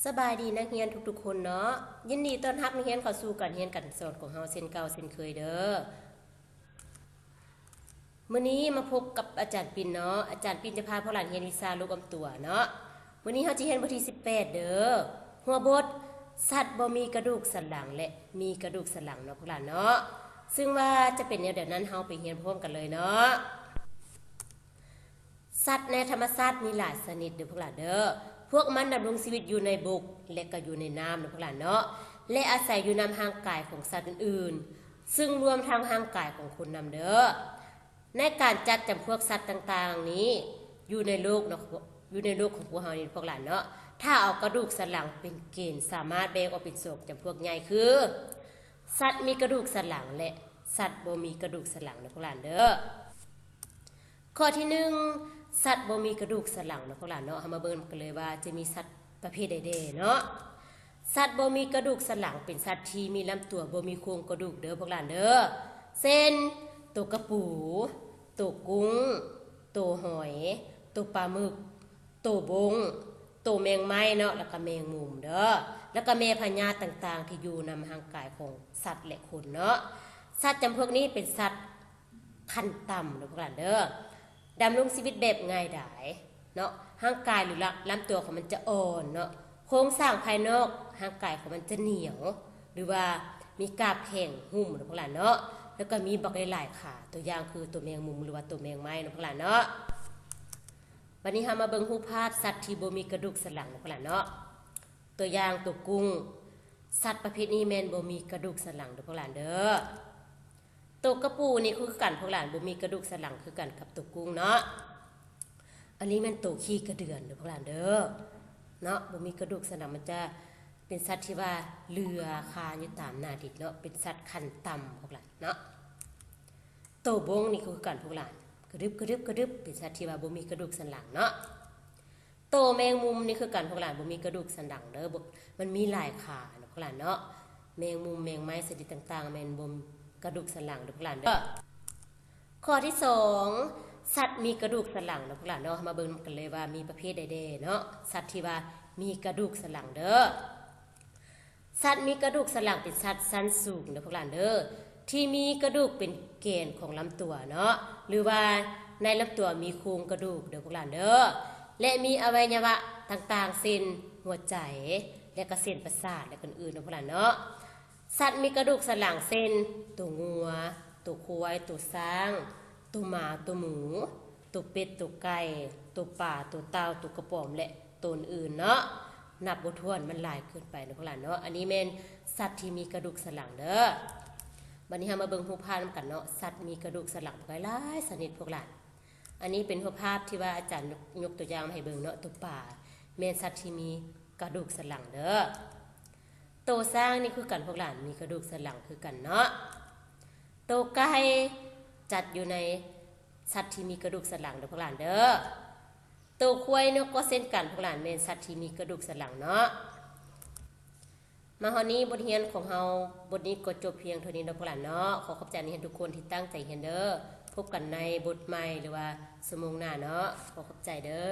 ສະບາຍດີນັກຮຽນທຸກໆຄົນເນາະ, ຍິນດີຕ້ອນຮັບນັກຮຽນເຂົ້າສູ່ການຮຽນການສອນຂອງເຮົາເຊັ່ນເກົ່າເຊັ່ນເຄີຍເດີ. ມື້ນີ້ມາພົບກັບອາຈານປິນເນາະ, ອາຈານປິນຈະພາພວກຫຼານຮຽນວິຊາໂລກອ້ອມຕົວເນາະ. ມື້ນີ້ເຮົາຈະຮຽນບົດທີສິບແປດເດີ, ຫົວບົດ ສັດບໍ່ມີກະດູກສັນຫຼັງ ແລະ ມີກະດູກສັນຫຼັງເນາະພວກຫຼານເນາະ. ຊຶ່ງວ່າຈະເປັນແນວໃດນັ້ນ ເຮົາໄປຮຽນພ້ອມກັນເລີຍເນາະ. ສັດໃນທຳມະຊາດມີຫຼາຍຊະນິດເດີພວກຫຼານເດີ. ພວກມັນດຳລົງຊີວິດຢູ່ໃນບົກ ແລະ ກໍຢູ່ໃນນ້ຳເດີພວກຫຼານເນາະ ແລະ ອາໄສຢູ່ນຳຮ່າງກາຍຂອງສັດອື່ນໆ, ຊຶ່ງລວມທັງຮ່າງກາຍຂອງຄົນນຳເດີ. ໃນການຈັດຈຳພວກສັດຕ່າງໆນີ້ ຢູ່ໃນໂລກເນາະ, ຢູ່ໃນໂລກຂອງພວກເຮົານີ້ພວກຫຼານເນາະ, ຖ້າເອົາກະດູກສັນຫຼັງເປັນເກນ ສາມາດແບ່ງອອກເປັນສອງຈຳພວກໃຫຍ່ຄື ສັດມີກະດູກສັນຫຼັງ ແລະ ສັດບໍ່ມີກະດູກສັນຫຼັງເດີພວກຫຼານເດີ. ຂໍ້ທີໜຶ່ງ ສັດບໍ່ມີກະດູກສັນຫຼັງເນາະພວກຫຼານເນາະ. ເຮົາມາເບິ່ງກັນເລີຍວ່າຈະມີສັດປະເພດໃດແດ່ເນາະ. ສັດບໍ່ມີກະດູກສັນຫຼັງເປັນສັດທີ່ມີລຳຕົວບໍ່ມີໂຄງກະດູກເດີພວກຫຼານເດີ, ເຊັ່ນ ໂຕກະປູ, ໂຕກຸ້ງ, ໂຕຫອຍ, ໂຕປາໝຶກ, ໂຕບົງ, ໂຕແມງໄມ້ເນາະ, ແລ້ວກະແມງມຸມເດີ, ແລ້ວກະແມ່ພະຍາດຕ່າງໆທີ່ຢູ່ນຳຮ່າງກາຍຂອງສັດ ແລະ ຄົນເນາະ. ສັດຈຳພວກນີ້ເປັນສັດ ຂັ້ນຕ່ຳເດີພວກຫຼານເດີ, ດຳລົງຊີວິດແບບງ່າຍດາຍເນາະ, ຮ່າງກາຍ ຫຼື ລຳ ລຳຕົວຂອງມັນຈະອ່ອນເນາະ, ໂຄງສ້າງພາຍນອກຮ່າງກາຍຂອງມັນຈະໜຽວ ຫຼືວ່າມີກາບແຂງຫຸ້ມເດີພວກຫຼານເນາະ, ແລ້ວກໍມີບັກຫຼາຍໆຂາ, ຕົວຢ່າງຄືໂຕແມງມຸມ ຫຼືວ່າໂຕແມງໄມ້ເນາະພວກຫຼານເນາະ. ບັດນີ້ເຮົາມາເບິ່ງຮູບພາບສັດທີ່ບໍ່ມີກະດູກສັນຫຼັງເນາະພວກຫຼານເນາະ. ຕົວຢ່າງໂຕກຸ້ງ, ສັດປະເພດນີ້ແມ່ນບໍ່ມີກະດູກສັນຫຼັງເດີພວກຫຼານເດີ. ໂຕກະປູນີ້ຄືກັນພວກຫຼານ, ບໍ່ມີກະດູກສັນຫຼັງຄືກັນກັບໂຕກຸ້ງເນາະ. ອັນນີ້ແມ່ນໂຕຂີ້ກະເດືອນເດີພວກຫຼານເດີເນາະ, ບໍ່ມີກະດູກສັນຫຼັງ, ມັນຈະເປັນສັດທີ່ວ່າເລືອຄານຢູ່ຕາມໜ້າດິນເນາະ, ເປັນສັດຂັ້ນຕ່ຳພວກຫຼານເນາະ. ໂຕບົງນີ້ຄືກັນພວກຫຼານ, ກະດຶບກະດຶບກະດຶບ, ເປັນສັດທີ່ວ່າບໍ່ມີກະດູກສັນຫຼັງເນາະ. ໂຕແມງມຸມນີ້ຄືກັນພວກຫຼານ, ບໍ່ມີກະດູກສັນຫຼັງເດີ, ບໍ່ ມັນມີຫຼາຍຂາເນາະພວກຫຼານເນາະ. ແມງມຸມແມງໄມ້ຊະນິດຕ່າງໆ ແມ່ນບໍ່ມີກະດູກສັນຫຼັງເດີພວກຫຼານເດີ. ຂໍ້ທີສອງ ສັດມີກະດູກສັນຫຼັງເນາະພວກຫຼານເນາະ. ເຮົາມາເບິ່ງນຳກັນເລີຍວ່າມີປະເພດໃດແດ່ເນາະ, ສັດທີ່ວ່າມີກະດູກສັນຫຼັງເດີ. ສັດມີກະດູກສັນຫຼັງເປັນສັດຊັ້ນສູງເດີພວກຫຼານເດີ, ທີ່ມີກະດູກເປັນແກນຂອງລຳຕົວເນາະ ຫຼືວ່າໃນລຳຕົວມີໂຄງກະດູກເດີພວກຫຼານເດີ ແລະ ມີອະໄວຍະວະຕ່າງໆ ເຊັ່ນ ຫົວໃຈ ແລະ ກະເສັ້ນປະສາດ ແລະ ອື່ນໆເນາະພວກຫຼານເນາະ. ສັດມີກະດູກສັນຫຼັງເຊັ່ນ ໂຕງົວ, ໂຕຄວາຍ, ໂຕຊ້າງ, ໂຕໝາ, ໂຕໝູ, ໂຕເປັດ, ໂຕໄກ່, ໂຕປາ, ໂຕເຕົ່າ, ໂຕກະປອມ ແລະ ໂຕອື່ນໆເນາະ, ນັບບໍ່ຖ້ວນ, ມັນຫຼາຍເກີນໄປເນາະພວກຫຼານເນາະ. ອັນນີ້ແມ່ນສັດທີ່ມີກະດູກສັນຫຼັງເດີ. ບັດນີ້ເຮົາມາເບິ່ງຮູບພາບນຳກັນເນາະ, ສັດມີກະດູກສັນຫຼັງຫຼາຍຊະນິດພວກຫຼານ. ອັນນີ້ເປັນຮູບພາບທີ່ວ່າອາຈານຍົກ ຍົກຕົວຢ່າງມາໃຫ້ເບິ່ງເນາະ, ໂຕປາແມ່ນສັດທີ່ມີກະດູກສັນຫຼັງເດີ. ໂຕຊ້າງນີ້ຄືກັນພວກຫຼານ, ມີກະດູກສັນຫຼັງຄືກັນເນາະ. ໂຕໄກ່ຈັດຢູ່ໃນສັດທີ່ມີກະດູກສັນຫຼັງເດີພວກຫຼານເດີ. ໂຕຄວາຍເນາະ ກໍເຊັ່ນກັນພວກຫຼານ, ແມ່ນສັດທີ່ມີກະດູກສັນຫຼັງເນາະ. ມາຮອດນີ້ບົດຮຽນຂອງເຮົາບົດນີ້ກໍຈົບພຽງເທົ່ານີ້ເນາະພວກຫຼານເນາະ. ຂໍຂອບໃຈນັກຮຽນທຸກຄົນທີ່ຕັ້ງໃຈຮຽນເດີ. ພົບກັນໃນບົດໃໝ່ ຫຼືວ່າຊົ່ວໂມງໜ້າເນາະ. ຂໍຂອບໃຈເດີ.